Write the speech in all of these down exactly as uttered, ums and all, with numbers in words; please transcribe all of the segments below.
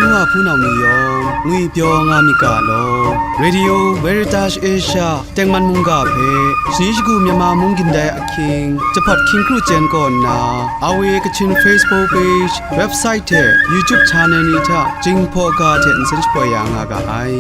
Nwa hpunau ni yawng ngwipyaw nga myit ga law. Radio Veritas Asia tengman mungga hpe shani shagu Myanmar mung gindai ahkying, jahpawt hkying kru chyen kaw nna, R V A Kachin Facebook page, website hte YouTube channel ni hta Jinghpaw ga hte nsen shapoi ya nga ga ai.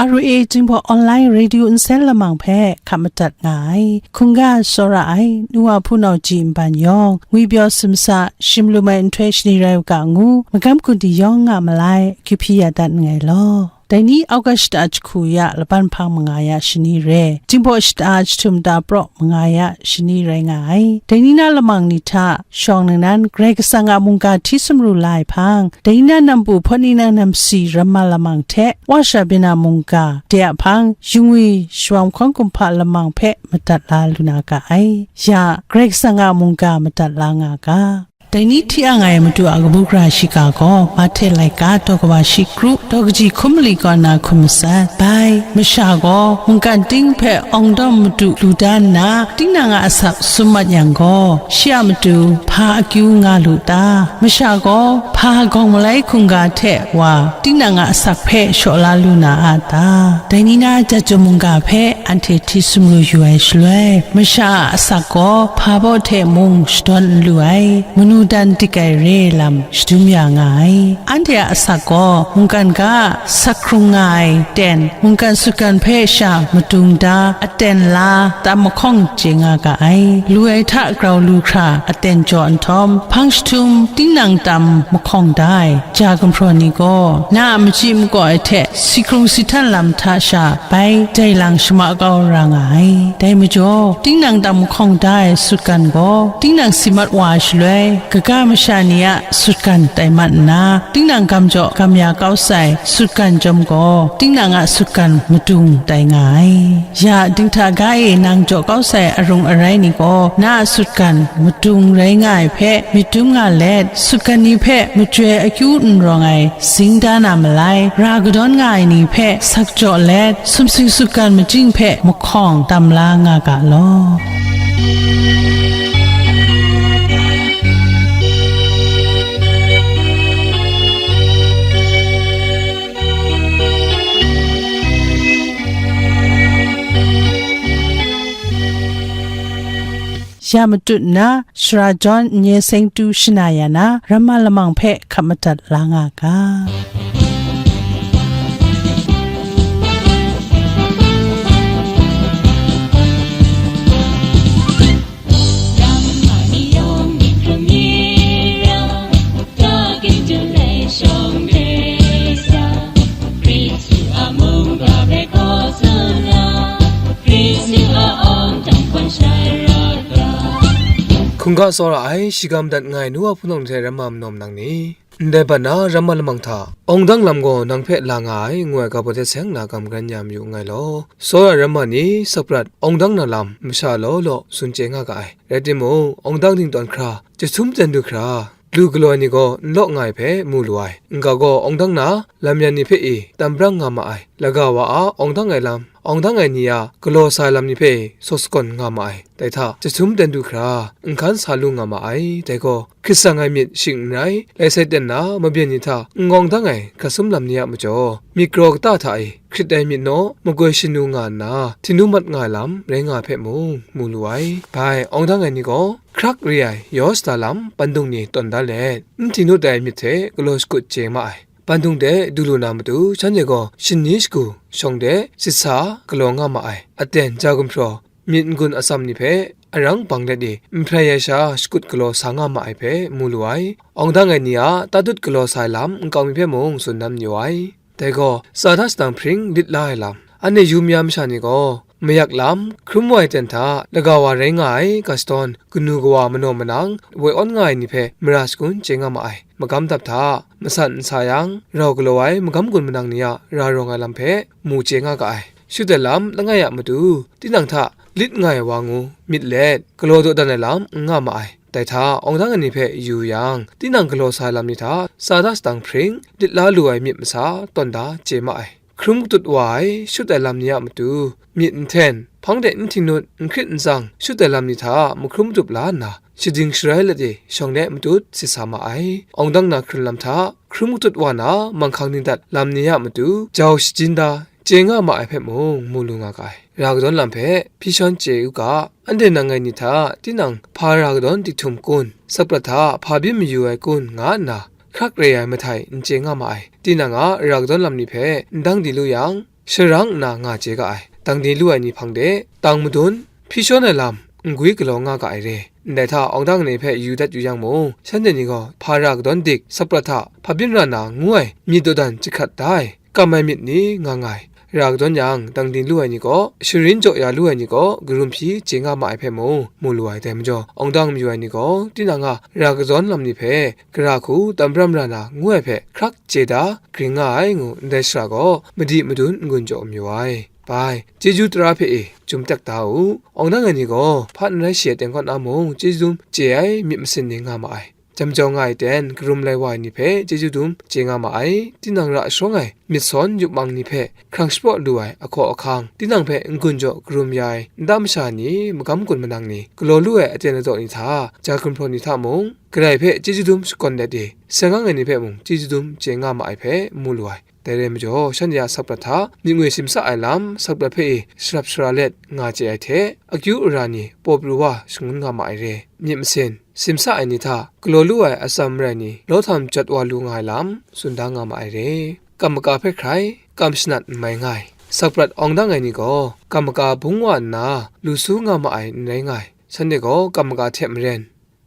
R V A Jinghpaw Online Radio nsen lamang hpe hkap madat nga ai. Hkungga tsawra ai, nu wa hpunau ji nban yawng, ngwipyaw simsa, shim lum ai nhtoi shani rai u ga ngu, magam gun di yawng nga malai, akyu hpyi ya dat nngai law. Dai ni August shata jahku ya laban hpang manga ya shani re, Jinghpaw shata jahtum da praw manga ya shani rai nga ai. Dai ni na lamang ni hta shawng ningnan Karai Kasang a mungga hti sumru la ai hpang, dai ni na nampu hpawt ni na namsi ramma lamang hte, wa sha byin na mungga de a hpang, yungwi shawam hkawng kumhpa lamang hpe madat la lu na ga ai. Ya, Karai Kasang a mungga madat la nga ga. Dai ni hti ang ai Madu a kabu gara shiga gaw, Mahte laika daw kaba shi kru, daw kaji hkum mali kaw na hkum matsat. Bai, masha gaw mungkan ting hpe awng dawm madu lu da nna, tinang a asak sum mat yang gaw, shi a matu hpa akyu nga lu ta? Masha gaw hpa gawng malai hkungga hte wa tinang a asak hpe shaw la lu na a ta? Dai ni na jahtum mungga hpe anhte hti sumru yu ai shaloi, masha a asak gaw hpa baw hte mung shadawn n lu ai, manu dan dik ai re ai lam shadum ya nga ai. Anhte a asak gaw mungkan ga sak hkrung nga ai ten, mungkan sutgan hpe sha madung da, aten la, tam mahkawng chye nga ga ai. Lu ai hta grau lu hkra aten jaw nhtawm, hpang jahtum tinang tam mahkawng da ai ja gumhpraw ni gaw, na a machyi makaw ai hte si hkrung si htan lam hta sha bai jai lang shama kau ra nga ai. Dai majaw, tinang tam mahkawng da ai sutgan gaw, tinang si mat wa ai shaloi, kaga masha ni a sutgan tai mat nna, tinang gam jaw gam ya kau sai sutgan chyawm gaw, tinang a sutgan madung tai nga ai. Ya dinghta ga e nang jaw kau sai arung arai ni gaw, na a sutgan madung rai nga ai hpe myit dum nga let, sutgan ni hpe machyoi akyu n rawng ai zing da na malai, ra kadawn nga ai ni hpe sak jaw let, sumsing sutgan majing hpe mahkawng tam la nga ga law. Ya matut nna, Shara John n-, nye seng tu shana ya na, ramma lamang hpe hkap madat la nga ga. Hkungga tsawra ai, shigam dat nngai nu wa hpunau ni hte ramma majaw nang ni, ndai bat na ramma lamang hta, awng dang lam gaw nang hpe la nga ai, ngu ai ga baw hte seng na kam karan ya mayu nngai law, tsawra ramma ni sakprat awng dang na lam masha law law tsun chye nga ga ai. Rai timung, awng dang dingtawn hkra, jahtum ten du hkra, lu galaw ai ni gaw n law nga ai hpe mu lu ai. N-ga gaw awng dang na lam yan ni hpe e tam brang nga ma ai. Laga wa a awng dang ai lam, awng dang ai ni a galaw sa ai lam ni hpe e saw sagawn nga ma ai. Dai hta, jahtum ten du hkra, nhkan sa lu nga ma ai. Dai gaw, hkrit tsang ai myit shing n rai, lai sai ten na mabyan ni hta n-gawng dang ai hkrat sum lam ni a majaw, myit kraw kata hta e hkrit ai myit naw magoi shanu nga nna, htingnu mat nga ai lam rai nga ai hpe mung mu lu ai. Bai, awng dang ai ni gaw, hkrak re ai yaw shada lam pandung ni tawn da let, n htingnu tai ai myit hte galaw shakut chye ma ai. Pandung de du lu na matu, shanhte gaw shani shagu shawng de sit sa galaw nga ma ai. Aten ja gumhpraw, myit n-gun atsam ni hpe arang bang let e, n hprai ai sha shakut galaw sa nga ma ai hpe mu lu ai. Awng dang ai ni a tatut galaw sa ai lam nkau mi hpe mung tsun dan yu ai. Dai gaw, tsa hta shadang hpring lit la ai lam, anhte yu maya masha ni gaw, mayak lam, hkrum wa ai ten hta laga wa rai nga ai ga shadawn, kanu kawa manaw manang, woi awn nga ai ni hpe mara shagun chye nga ma ai. Magam dap hta, masan n sa yang, rau galaw ai magam gun manang ni a ra rawng ai lam hpe mu chye nga ga ai. Shut ai lam langai a matu, tinang hta lit nga ai wa ngu myit let, galaw dawdan ai lam n nga ma ai. Dai hta awng dang ai ni hpe yu yang, tinang galaw sa ai lam ni hta sa da sadang hpring, lit la lu ai myit masa tawn da chye ma ai. Hkrum katut wa ai, shut ai lam ni a matu, myit nhten, hpang de n htingnut, n hkrit n tsang, shut ai lam ni hta mahkrum matup la nna, shading sharai let e, shawng de matut sit sa ma ai. Awng dang na hkrun lam hta, hkrum katut wa na manghkang ningdat lam ni a matu, jau shajin da, chye nga ma ai hpe mung mu lu nga ga ai. Ra kadawn lam hpe hpyi shawn chye u ga, anhte nang ngai ni hta tinang hpa ra kadawn dik htum kun, sakprat hta hpa byin mayu ai kun, nga nna hkrak re ai mahtai n chye nga ma ai. Tinang a ra kadawn lam ni hpe n dang di lu yang, sharang nna nga chye ga ai. Dang di lu ai ni hpang de, tang madun, hpyi shawn ai lam, n gwi galaw nga ga ai re. Ndai hta awng dang ai ni hpe yu dat yu yang mung, shanhte ni gaw hpa ra kadawn dik, sakprat hta hpa byin ra na ngu ai myit dawdan jahkrat da ai, kam ai myit ni nga nga ai. Ra kadawn yang, dang di lu ai ni gaw, sharin jaw ya lu ai ni gaw, karum hpyi chye nga ma ai hpe mung, mu lu ai. Dai majaw, awng dang mayu ai ni gaw, tinang a ra kadawn lam ni hpe, gara hku tam bram ra na ngu ai hpe, hkrak chye da, gring nga ai ngu ndai shara gaw, madi madun n-gun jaw mayu ai. Bai, chyeju tara hpe e, jum tek da u. Awng dang ai ni gaw, hpa n rai shi ai teng kaw na mung, chyeju dum chye ai myit masin ni nga ma ai. Jam jau nga ai ten, karum lai wa ai ni hpe chyeju dum chye nga ma ai. Tinang ra sharawng ai myit sawn yup mang ni hpe hkrang shapraw lu ai ahkaw ahkang, tinang hpe n-gun jaw karum ya ai nta masha ni, magam gun manang ni, galaw lu ai aten ladaw ni hta, ja gumhpraw ni hta mung, Karai hpe chyeju dum shakawn let e, seng ang ai ni hpe mung chyeju dum chye nga ma ai hpe mu lu ai. Dai rai majaw, shanhte a sakprat hta myit ngoi simsa ai lam, sakprat hpe e sharap shara let nga chye ai hte, akyu ara ni paw pru wa shangun nga ma ai re. Myit masin, simsa ai ni hta galaw lu ai atsam marai ni, law htam jat wa lu nga ai lam, tsun da nga ma ai re. Kam maka hpe hkrai, kam shanat n mai nga ai. Sakprat awng dang ai ni gaw, kam maka bung wa nna, lu su nga ma ai n rai nga ai. Shanhte gaw kam maka hte maren,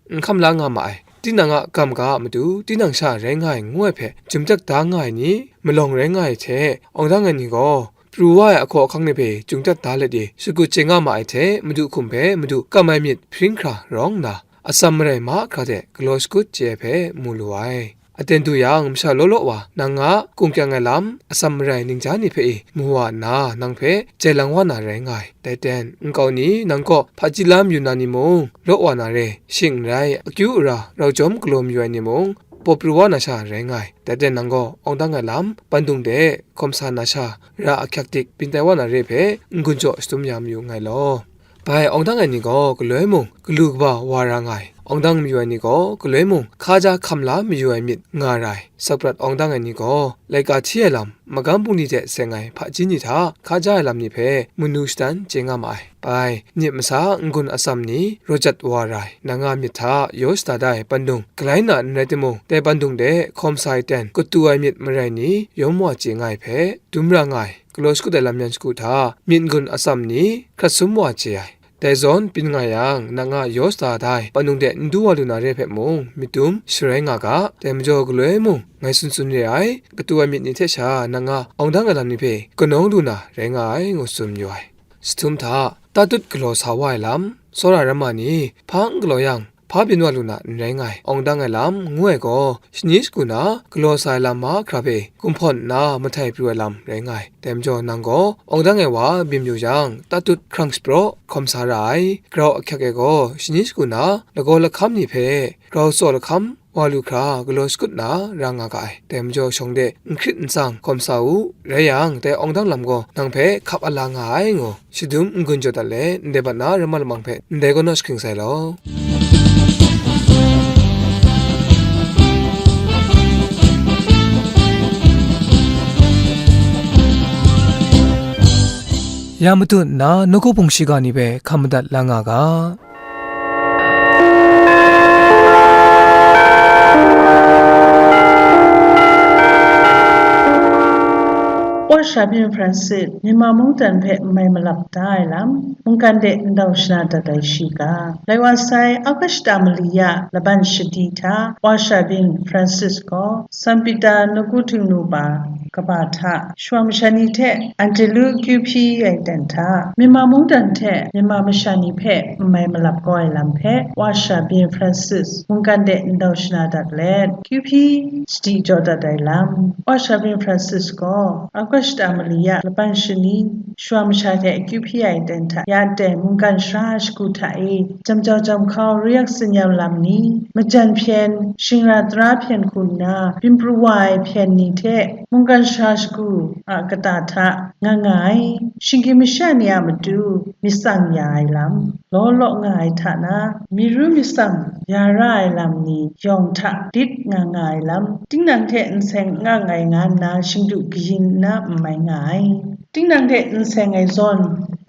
n hkam la nga ma ai. Tinang a kam ga a matu, tinang sha rai nga ai ngu ai hpe, jum tek da nga ai ni, malawng rai nga ai hte, awng dang ai ni gaw, pru wa ai ahkaw ahkang ni hpe jum tek da let e, shakut chye nga ma ai hte, madu hkum hpe madu kam ai myit hpring hkra rawng nna, atsam marai mahkra hte galaw shakut chye ai hpe mu lu ai. Aten du yang, masha law law wa, nang a kung kyang ai lam, atsam marai ningja ni hpe e mu wa nna, nang hpe jai lang wa na rai nga ai. Dai ten, nkau ni nang kaw hpaji la mayu na ni mung, law wa na re, shing n rai, akyu ara rau jawm galaw mayu ai ni mung, paw pru wa na sha rai nga ai. Dai ten, nang gaw awng dang ai lam, pandung de, hkawm sa na sha, ra ahkyak dik, byin tai wa na re hpe, n-gun jaw shadum ya mayu nngai law. Bai awng dang ai ni gaw galoi mung galu kaba wa ra nga ai. Awng dang mayu ai ni gaw galoi mung hkaja hkam la mayu ai myit nga ra ai. Sakprat awng dang ai ni gaw laika hti ai lam, magam bungli hte seng ai hpaji ni hta hkaja ai lam ni hpe manu shadan chye nga ma ai. Bai, myit masa n-gun atsam ni raw jat wa ra ai. Nang a myit hta yaw shada da ai pandung galai na n rai timung, dai pandung de hkawm sa ai ten katu ai myit marai ni yawm wa chye nga ai hpe dum ra nga ai. Galaw shakut ai lam yan shagu hta, myit n-gun atsam ni hkrat sum wa chye ai. Dai zawn byin nga yang, nang a yaw shada da ai, pandung de n du wa lu na re hpe mung, myit dum sharai nga ga, dai majaw galoi mung, ngai tsun tsun re ai, katu ai myit ni hte sha, nang a awng dang ai lam ni hpe, kanawng lu na rai nga ai, ngu tsun yu ai. Jahtum hta, tatut galaw sa wa ai lam, tsawra ramma ni, hpa n galaw yang, hpa byin wa lu na n rai nga ai. Awng dang ai lam ngu ai gaw, shani shagu na galaw sa ai lam mahkra hpe gumhpawn nna mahtai pru ai lam rai nga ai. Dai majaw, nang gaw awng dang ai wa byin yu yang, tatut hkrang shapraw hkawm sa ra ai. Grau ahkyak e gaw, shani shagu na lagaw lahkam ni hpe grau tsaw lahkam wa lu hkra galaw shakut na ra nga ga ai. Dai majaw, shawng de n hkrit n tsang hkawm sa u, rai yang, dai awng dang lam gaw nang hpe hkap a la nga ai, ngu shadum n-gun jaw dat let, ndai bat na ramma lamang hpe ndai kaw naw jahkring sai law. Ya matu nna, nawku hpung shiga ni hpe hkam madat la nga ga. ဝႃႉရှႃႇပျိၼ်ႇ ဖရန်စစ် မြန်မာမုန်းတန်ဖက် မႆမလပ်တားလမ် မုန်ကန်တဲ့ အနောက်ရှနာတတ်တဲ့ရှိက လဲဝါဆိုင် အောက်ကရှ်တာမလီယ လဘန်ရှတီထ ဝႃႉရှႃႇပျိၼ်ႇ ဖရန်စစ်ကို စံပီတာ နကူထုင်နူပါ ကဘာထ ရွှေမရှန်နီထက် အန်တလူ ကျူဖီ ရိုက်တန်ထ မြန်မာမုန်းတန်ထက် မြန်မာမရှန်နီဖက် မႆမလပ်ကောႆလမ်ဖက် ဝႃႉရှႃႇပျိၼ်ႇ ဖရန်စစ် မုန်ကန်တဲ့ နောက်ရှနာတတ်လက် ကျူဖီ စတီကြော်တတ်တိုင်လမ် ဝႃႉရှႃႇပျိၼ်ႇ ဖရန်စစ်ကို အောက်ကရှ်တာမလီယ လပန်ရှနီ shawa masha hte akyu hpyi ai ten hta ya tai mungkan sara shagu hta e, jam jau jam hkau, ruyak tsinyam lam ni, majan hpyen, shingra tara hpyen hku nna, byin pru wa ai hpyen ni hte mungkan sara shagu a kata hta nga nga ai, shinggyim masha ni a matu myit tsang ya ai lam, law law nga ai hta na, myi ru myit tsang ya ra ai lam ni yawng hta dit nga nga ai lam, tinang hte n seng n ang ai nga nna shingdu kayin nna n mai nga ai. Tinang hte n seng ai zawn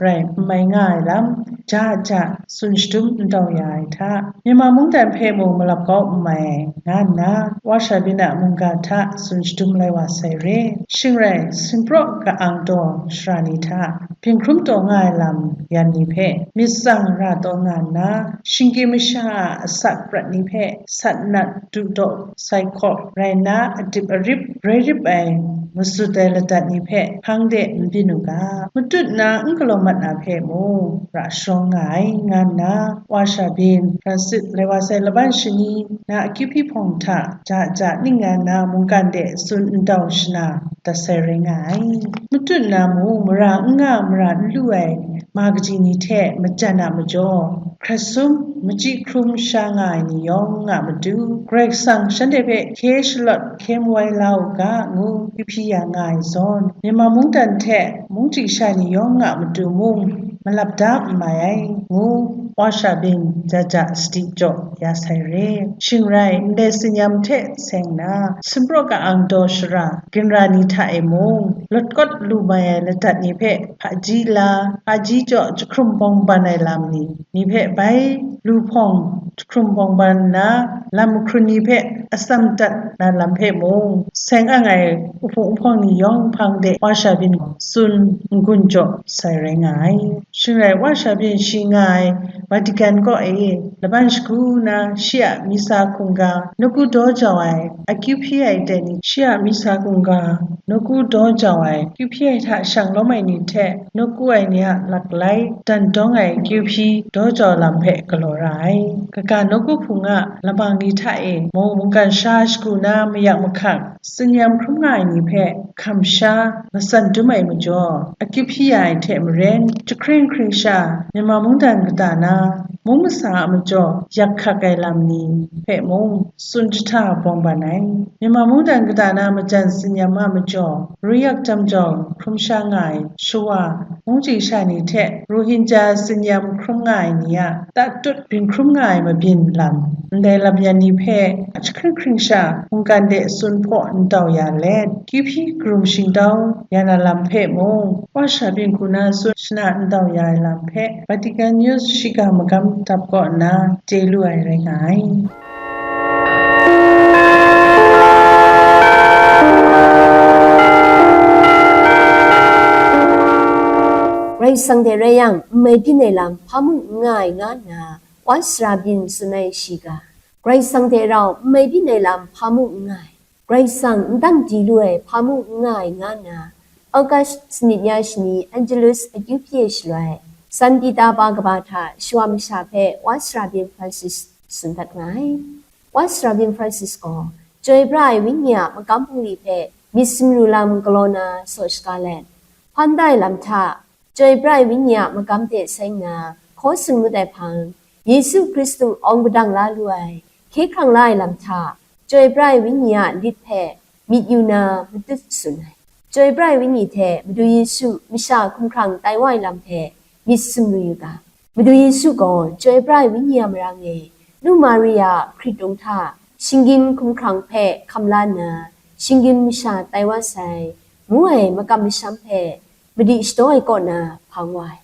rai n mai nga ai lam, ja ja tsun shadum n tau ya ai hta, Myanmar mungdan hpe mung malap kau n mai ai, nga nna Wa Sha Byin a mungga hta tsun shadum lai wa sai re. Shing rai, sinpraw ka-ang daw shara ni hta, byin hkrum taw nga ai lam yan ni hpe myit tsang ra taw nga nna, shinggyim masha a asak prat ni hpe sat nat du daw sai hkawp rai nna, adip arip rai rip ai masut ai ladat ni hpe hpang de n byin u ga, matut nna n galaw mat na hpe mung ra sharawng nga ai, nga nna Wa Sha Byin, Francis, lai wa sai laban shani na akyu hpyi hpawng hta ja ja ning nga nna mungkan de tsun n tau shana dat sai rai nga ai. Matut nna mung mara n nga, mara n lu ai ma kaji ni hte majan a majaw, hkrat sum, machyi hkrum sha nga ai ni yawng a matu, Karai Kasang shanhte hpe hkye shalawt hkye mawai la u ga, ngu akyu hpyi ya nga ai zawn, Myanmar mungdan hte mungchying sha ni yawng a matu mung malap da n mai ai, ngu Wa Sha Byin ja ja sadi jaw ya sai re. Shing rai, ndai tsinyam hte seng nna, sinpraw ka-ang daw shara ginra ni hta e mung, lawt kawt lu mai ai ladat ni hpe hpaji la, hpaji jaw jahkrum bawng ban ai lam ni, ni hpe bai lu hpawng jahkrum bawng ban nna, lam mahkrun ni hpe atsam dat na lam hpe mung, seng ang ai uhpung uhpawng ni yawng hpang de Wa Sha Byin gaw tsun n-gun jaw sai rai nga ai. Shing rai, Wa Sha Byin shi nga ai Vatican kaw e laban shagu na shi a misa hkungga, nawku daw jau ai, akyu hpyi ai ten ni, shi a misa hkungga, nawku daw jau ai, akyu hpyi ai hta shang lawm ai ni hte nawku ai ni a laklai dan dawng ai akyu hpyi daw jau lam hpe galaw ra ai. Kaga nawku hpung a lamang ni hta e mung mungkan sara shagu na mayak mahkak, tsinyam hkrum nga ai ni hpe hkam sha matsan dum ai majaw, akyu hpyi ya ai hte maren, jahkring hkring sha Myanmar mungdan kata na mung masa a majaw yak hkak ai lam ni hpe mung tsun jahta bawng ban ai. Myanmar mungdan kata na majan tsinyam a majaw, ruyak jam jau hkrum sha nga ai shawa, mungchying sha ni hte Rohingya tsinyam hkrum nga ai ni a tatut byin hkrum nga ai mabyin lam, ndai lam yan ni hpe jahkring hkring sha mungkan de tsun hpaw n tau ya let, akyu hpyi karum shingtau ya na lam hpe mung, Wa Sha Byin hku na tsun shana n tau ya ai lam hpe Vatican News shiga magam dap kaw nna chye lu ai rai nga ai. Karai Kasang hte rai yang, n mai byin ai lam hpa mung n nga ai, nga nna Wa Sara Byin tsun ai shiga, Karai Kasang hte rau n mai byin ai lam hpa mung n nga ai, Karai Kasang n tam di lu ai hpa mung n nga ai, nga nna August sanit nya shani Angelus akyu hpyi shaloi, San Pita pa kaba hta shawa masha hpe Wa Sara Byin Francis tsun dat nga ai. Wa Sara Byin Francis gaw, Chyoi pra ai Wenyi a makam bungli hpe myit sumru lam galaw na saw shaga let, hpan da ai lam hta, Chyoi pra ai Wenyi a makam de sai nna hkaw tsun ngut ai hpang, Yesu Hkristu awng padang la lu ai, hkye hkrang la ai lam hta, Chyoi pra ai Wenyi a lit hpe myit yu na matut tsun ai. Chyoi pra ai Wenyi hte Madu Yesu masha hkumhkrang tai wa ai lam hpe myit sumru yu ga. Madu Yesu gaw Chyoi pra ai Wenyi a marang e, Nu Maria a hkritung hta shinggyim hkumhkrang hpe hkam la nna, shinggyim masha tai wa sai, ngu ai makam masham hpe madi shadaw ai kaw na hpang wa ai.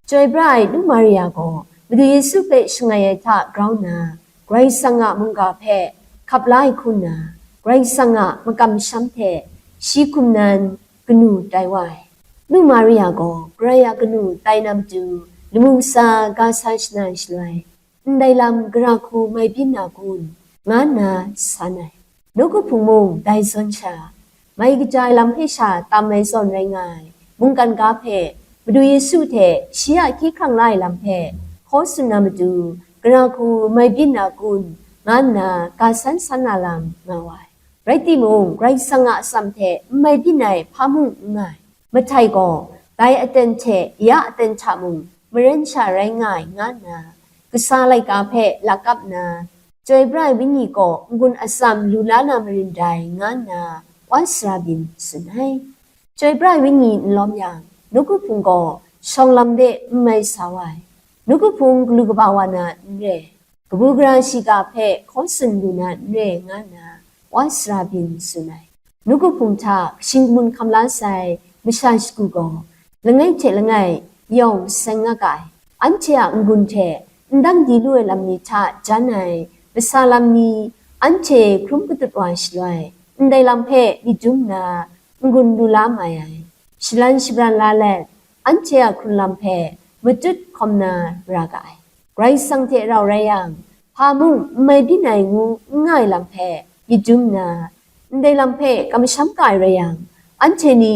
Chyoi pra ai Nu Maria gaw Madu Yesu hpe shangai ai hta grau nna, Karai Kasang a mungga hpe hkap la ai hku nna, Karai Kasang a makam masham hte shi hkum nan kanu tai wa ai. Nu Maria gaw Karai a kanu tai na matu, lamu kasa ga sa shana ai shaloi, ndai lam gara hku mai byin na kun, nga nna san ai. Nawku hpung mung dai zawn sha, mai kaja ai lam hpe sha tam ai zawn rai nga ai, mungkan ga hpe, Madu Yesu hte shi a hkye hkrang la ai lam hpe hkaw tsun na matu, gara hku mai byin na kun, nga nna ga san san na lam nga wa ai. Rai timung, Karai Kasang a atsam hte n mai byin ai hpa mung n nga ai. Mahtai gaw, dai aten hte ya aten hta mung maren sha rai nga ai, nga nna, kasa laika hpe lakap nna, Chyoi pra ai wenyi gaw n-gun atsam lu la na marin dai, nga nna wa sara byin tsun ai. Chyoi pra ai wenyi n lawm yang, nawku hpung gaw shawng lam de n mai sa wa ai. Nawku hpung galu kaba wa na n re, kabu gara shiga hpe hkaw tsun lu na n re, nga nna wa sara byin tsun ai. Nawku hpung hta kashing kamun hkam la sai masha shagu gaw, langai hte langai yawng seng nga ga ai. Anhte a n-gun hte n dang di lu ai lam ni hta jan ai masa lam ni anhte hkrum katut wa ai shaloi, ndai lam hpe myit dum nna n-gun lu la mai ai. Shalan shabran la let, anhte a hkrun lam hpe matut hkawm na mara ga ai. Karai Kasang hte rau rai yang, hpa mung n mai byin ai ngu n nga ai lam hpe myit dum nna, ndai lam hpe kamsham ga ai rai yang, anhte ni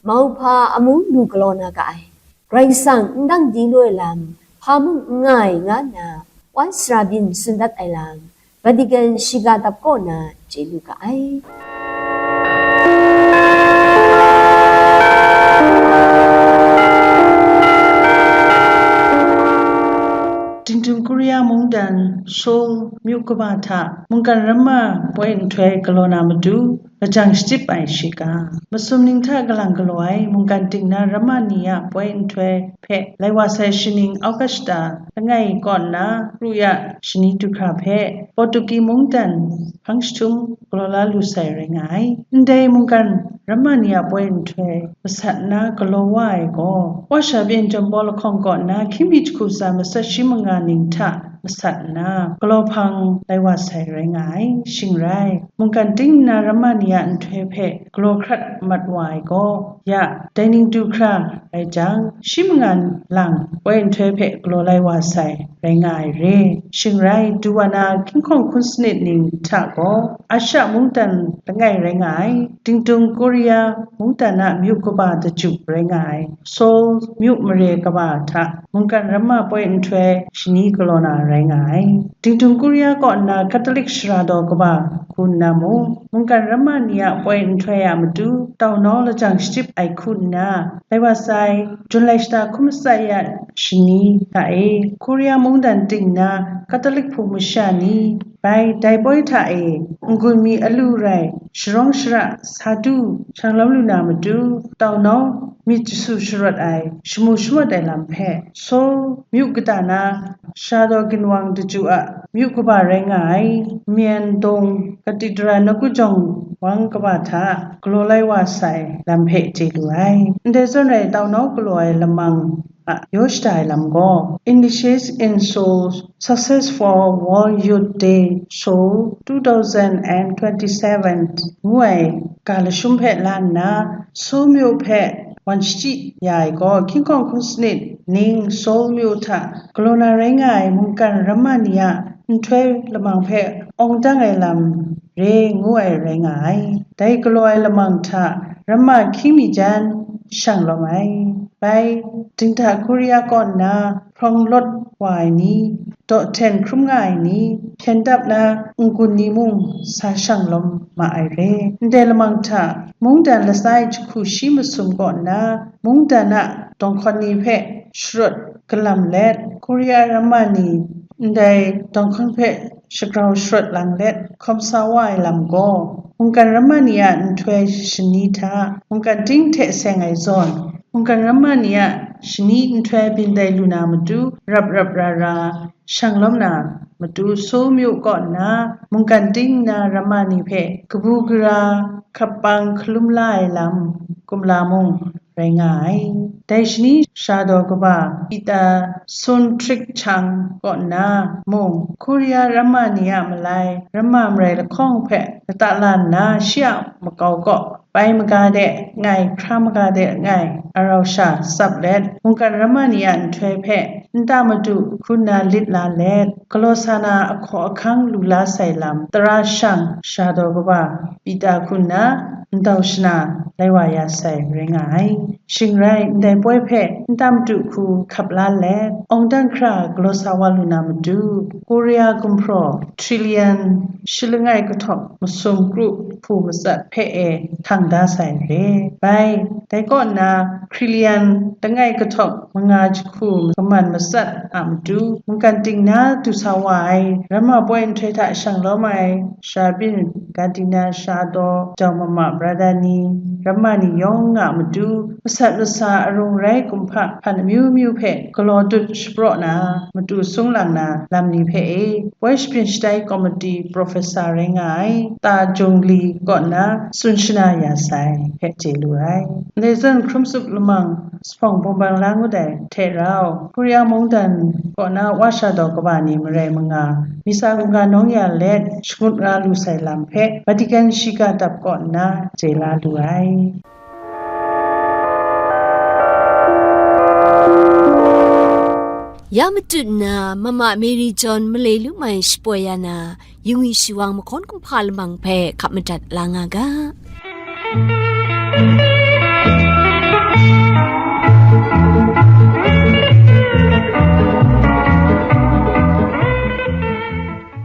mauhpa amu lu galaw na ga ai. Karai Kasang n dang di lu ai lam, hpa mung n nga ai, nga nna, wan sara byin tsun dat ai lam, Vatican shiga dap kaw na chye lu ga ai. Tingtung Korea mungdan Seoul myu kaba hta mungkan ramma poi nhtoi galaw na matu lajang shachyip ai shiga, masum ning hta kalang galaw ai mungkan ting na ramma ni a poi nhtoi hpe lai wa sai shaning Augusta langai kaw nna kru ya shani du hkra hpe Portugi mungdan hpang jahtum galaw la lu sai rai nga ai. Ndai mungkan ramma ni a poi nhtoi masat nna galaw wa ai gaw, Wa sha byin John Paul lahkawng kaw nna hkying mi jahku tsa matsat shi manga ning hta masat nna, galaw hpang lai wa sai rai nga ai. Shing rai, mungkan ting nna ramma ni a nhtoi hpe galaw hkrat mat wa ai gaw, ya, dai ning du hkra rai jang, shi manga lang poi nhtoi hpe galaw lai wa sai rai nga ai re. Shing rai, du wa na hkying hkawng hkun sanit ning hta gaw, Asha mungdan langai rai nga ai, Tingtung Korea mungdan a myu kaba daju rai nga ai, Seoul myu mare kaba hta mungkan ramma poi nhtoi shani galaw na rai nga ai. Tingtung Korea kaw nna Catholic shara daw kaba hku nna mung, mungkan ramma ni a poi nhtoi a matu tau nau lajang shachyip ai hku nna, lai wa sai, Jun lai shata hkun matsat ya shani hta e, Korea mungdan ting na Catholic hpung masha ni, bai dai poi hta e, n-gun mi alu rai, sharawng shara, sa du, shang lawm lu na matu, tau nau, myit jasu sharawt ai, shamu shamawt ai lam hpe, Seoul myu kata na, Shadaw ginwang daju a myu kaba rai nga ai, Myen Dong Cathedral nawku jawng wang kaba hta galaw lai wa sai lam hpe chye lu ai. Ndai zawn rai, tau nau galaw ai lamang a yaw shada ai lam gaw, Initiates in Seoul, Success for World Youth Day, Seoul, two thousand and twenty-seven ngu ai ga lashum hpe la nna, Seoul myu hpe wan shachyi ya ai gaw, hkying hkawng hkun sanit ning Seoul myu hta galaw na rai nga ai mungkan ramma ni a nhtoi lamang hpe awng dang ai lam re ngu ai rai nga ai. Dai galaw ai lamang hta ramma hkying mi jan shang lawm ai. Bai, Dingda Korea kaw nna hprawng lawt wa ai ni, dawhten hkrum nga ai ni, hpyen dap na n-gun ni mung sa shang lawm ma ai re. Ndai lamang hta, mungdan latsa ai jahku shi masum kaw nna, mungdan a dawng hkawn ni hpe sharawt galam let, Korea ramma ni ndai dawng hkawn hpe shagrau sharawt lang let hkawm sa wa ai lam gaw, mungkan ramma ni a nhtoi shani hta mungkan ting hte seng ai zawn, mungkan ramma ni a shani nhtoi byin tai lu na matu, rap rap ra ra shang lawm na matu, Seoul myu kaw nna mungkan ting nna ramma ni hpe kabu gara hkap pang hkalum la ai lam kumla mung rai nga ai. Dai shani Shadaw kaba Peter Sun Hkrik Chang kaw nna mung, Korea ramma ni a malai, ramma marai lahkawng hpe lata la nna, shi a makau kaw pai maga de ngai, hkra maga de ngai, arau sha tsap let, mungkan ramma ni a nhtoi hpe nta madu hku nna lit la let, galaw sa na ahkaw ahkang lu la sai lam, tara shang Shadaw kaba Peter hku nna ndau shana lai wa ya sai rai nga ai. Shing rai, ndai poi hpe nta madu hku hkap la let, awng dan hkra galaw sa wa lu na matu, Korea gumhpraw Trillian shi langai kahtawk masum kru hpu matsat hpe e htang da sai re. Bai, dai kaw nna, Hkrilayan langai kahtawk manga jahku kaman matsat a matu, mungkan ting na du sa wa ai, ramma poi nhtoi hta shang lawm ai, Shabin, Gardiner, Shadaw, Jau Mama, Brada ni, ramma ni yawng nga a matu, masat masa arung rai kumhpa hpan amyu myu hpe galaw dut shapraw na, matu sung lang na lam ni hpe e, poi shapyin shatai komiti professor rai nga ai, Ta Jung Li kaw nna tsun shana ya sai hpe chye lu ai. Ndai zawn hkrum tsup lamang, Sahpawng bawng bang la ngut ai hte rau, Korea mungdan kaw na wa sha daw kaba ni marai manga, misa mungga nawng ya let shangut nga lu sai lam hpe Vatican shiga dap kaw nna chye la lu ai. Ya matut nna, Mama Mary John malai lu mai shapoi ya na, yungwi shiwang mahkawn kumhpa lamang hpe hkap madat la nga ga.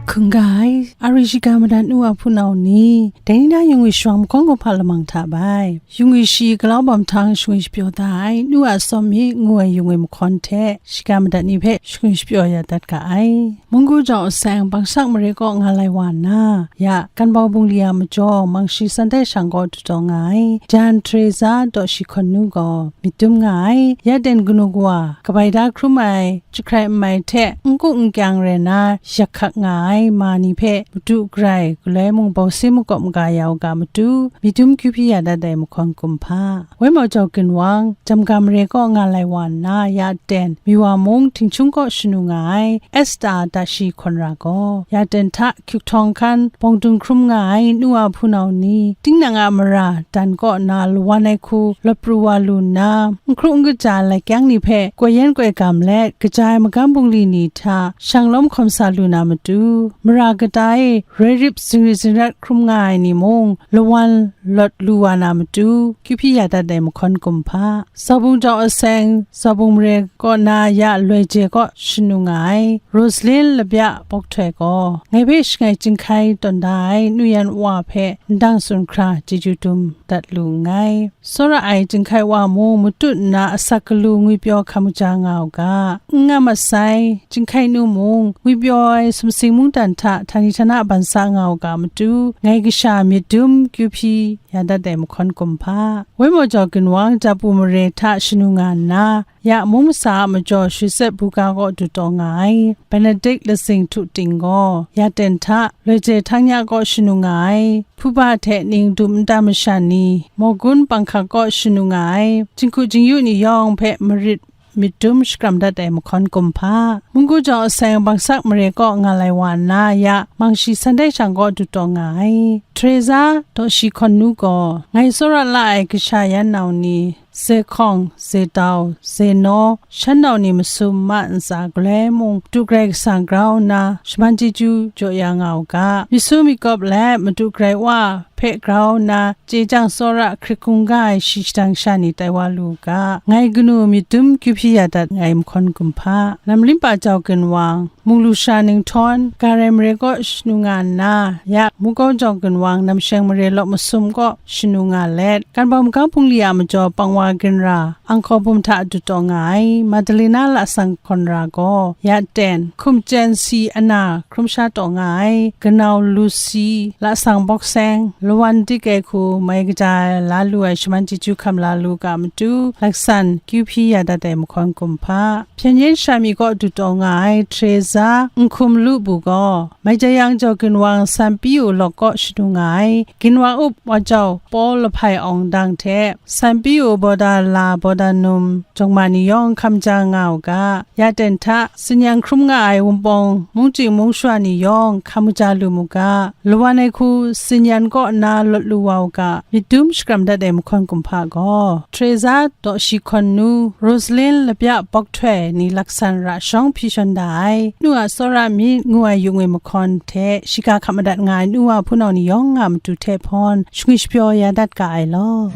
Hkungga ai, a ri shiga madat nu a hpunau ni, dai ni na yungwi shiwang mahkawn kumhpa lamang hta bai, yungwi shi galau bam htang shingwi shapyaw da ai, nu a tsawm mi ngu ai yungwi mahkawn hte, shiga madat ni hpe shingwi shapyaw ya dat ga ai. Munggu jawng aseng bangsak mare kaw nga lai wa nna, ya, Kanbau bungli a majaw Mangshi Sunday shang kaw dutaw nga ai, Jan Teresa daw shi hkawn nu gaw myit dum nga ai, ya ten kanu kawa, kabai da hkrum ai, jahkrai n mai hte, n ku n kyang rai na, yak hkak nga ai ma ni hpe, madu garai, galoi mung bawsi makawp maga ya u ga matu, myit dum kyu hpyi ya dat ai mahkawn kumhpa. Wai Mau Jau Ginwang, Jamga mare kaw nga lai wa nna, ya ten, Miwa mung Htingchung kaw shanu nga ai, Esta dashi hkawn ra gaw, ya ten hta hkyuk htawng hkan, bawng dung hkrum nga ai, nu a hpunau ni, tinang a mara, dan kaw na lawan ai hku, lawt pru wa lu nna, n hkru n kaja ai lakyang ni hpe, koi yan koi gam let, kaja ai magam bungli ni hta, shang lawm hkawm sa lu na matu, mara kata e, roi rip zingri zingrat hkrum nga ai ni mung, lawan lawt lu wa na matu, kyu hpyi ya dat ai mahkawn kumhpa. Zaubung jau aseng, zaubung mare kaw na ya loi je kaw shanu nga ai, Rosalin Labya Bawk Htoi gaw, ngai hpe shangai chyinghkai tawn da ai nu yan wa hpe ndang tsun hkra chyeju dum dat lu nngai. Tsawra ai chyinghkai wa mung matut nna asak galu ngwipyaw hkam kaja nga u ga, n nga masai, chyinghkai nu mung ngwipyaw ai sumsing mungdan hta htani htana ban sa nga u ga matu, ngai kasha myit dum kyu hpyi ya dat ai mahkawn kumhpa. Wai Mau Jau Ginwang Japu mare hta shanu nga nna, ya mung masa a majaw Shawsep buga kaw dutaw nga ai, Benedict lazing htu ting gaw, ya ten hta, loi je htang ya kaw shanu nga ai, hpuba hte ning dum nta masha ni, mawgun panghkak kaw shanu nga ai, jinghku jingyu ni yawng hpe marit myit dum shakram dat ai mahkawn kumhpa. Munggu jau aseng bangsak mare kaw nga lai wa nna ya, Mangshi Sunday shang kaw dutaw nga ai. Teresa daw shi hkawn nu gaw, ngai tsawra la ai kasha yan nau ni, Zehkawng, Zedau, Zenaw, shan nau ni masum ma ntsa galoi mung, Madu Karai Kasang grau nna, shaman chyeju jaw ya nga u ga, myit su myit kawp let, Madu Karai Wa hpe grau nna, chye jang tsawra hkrit hkungga ai shi shadang sha ni tai wa lu u ga, ngai kanu myit dum kyu hpyi ya dat ai mahkawn kumhpa. Lam limpa jau ginwang, Munglu sha Ninghtawng, Garai mare kaw shanu nga nna, ya, Mukau jau ginwang, Namsheng mare law masum kaw shanu nga let, Kanbau magang bungli a majaw Pangwa ginra, Angkau bum hta dutaw nga ai, Madalena lasang hkawn ra gaw, ya ten, hkum chyen si ana hkrum sha taw nga ai, Ganau Lusi lasang bawk seng, lawan dik ai hku mai kaja ai la lu ai shaman chyeju hkam la lu ga matu, laksan kyu hpyi ya dat ai mahkawn kumhpa. Hpyen yen sha mi kaw dutaw nga ai Teresa Nhkum Lu Bu gaw, Maijayang jau ginwang Sanpiu lawk kaw shanu nga ai, ginwang up wa jau Paul Lahpai Awng Dang hte Sanpiu Bawda La Bawda Num jawng ma ni yawng hkam ja nga u ga, ya ten hta, tsin-yan hkrum nga ai Wunpawng mungchying mungsha ni yawng hkam kaja lu mu ga, lawan ai hku tsin-yan kaw nna lawt lu wa u ga, myit dum shakram dat ai mahkawn kumhpa gaw, Teresa daw shi hkawn nu, Rosalin Labya Bawk Htoi ni laksan ra shawng hpyi shawn da ai, nu a tsawra myit ngu ai yu ngwi mahkawn hte, shiga hkap madat nga ai nu wa hpunau ni yawng nga matu hte hpawn, shangwi shapyaw ya dat ga ai law.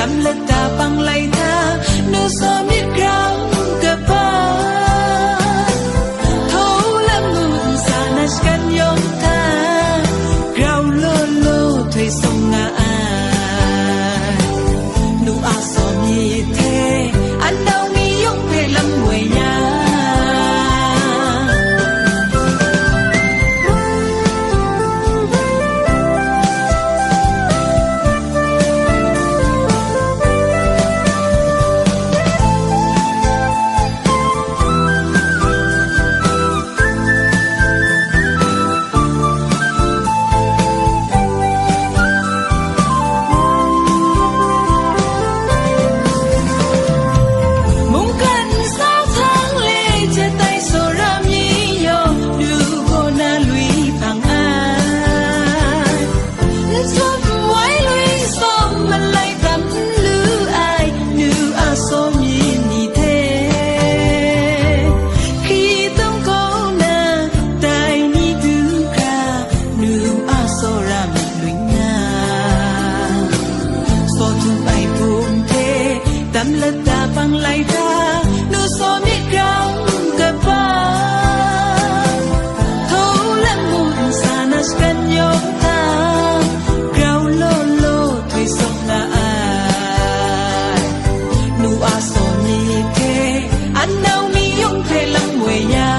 Lata panglai hta, nu saw myit grau kaba, htaw lamu nsa na shakan yawng hta, grau law law htoi sawng nga ai. Nu a saw myit hte, an nau mi yawng hpe lam woi ya. Mungkan nsau htang le jet ai tsawra mi yawng, du gaw na lui hpang ai. N tut n wai lui sawng malai tam n lu ai, nu a saw myit ni hte. Hkritung kaw na, dai ni du hkra, nu a tsawra myit lui nna, saw htum ai hpung hte, dam lata panglai hta, nu saw myit grau kaba, htaw lamu nsa na shakan yawng hta, grau law law htoi sawng nga ai. Nu a saw myit hte, an nau mi yawng hpe lam woi ya.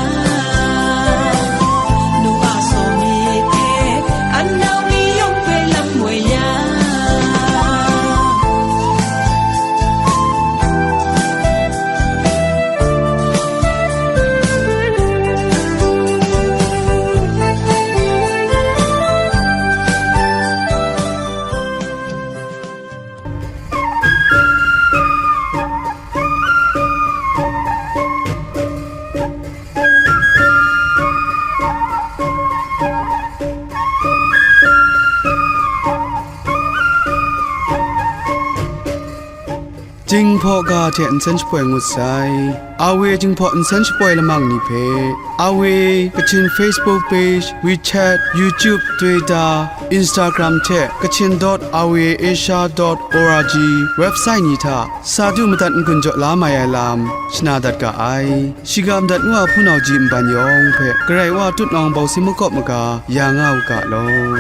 Nu a saw myit hte, an nau mi yawng hpe lam woi ya. Jinghpaw ga hte nsen shapoi ngut sai. Awe Jinghpaw nsen shapoi lamang ni hpe, Awe Kachin Facebook page, WeChat, YouTube, Twitter, Instagram hte Kachin dot awe asia dot org website ni hta sa du madat n-gun jaw la mai ai lam shana dat ga ai. Shiga madat ngu a hpunau ji nban yawng hpe Karai Wa tutnawng bawsi makawp maga ya nga u ga law.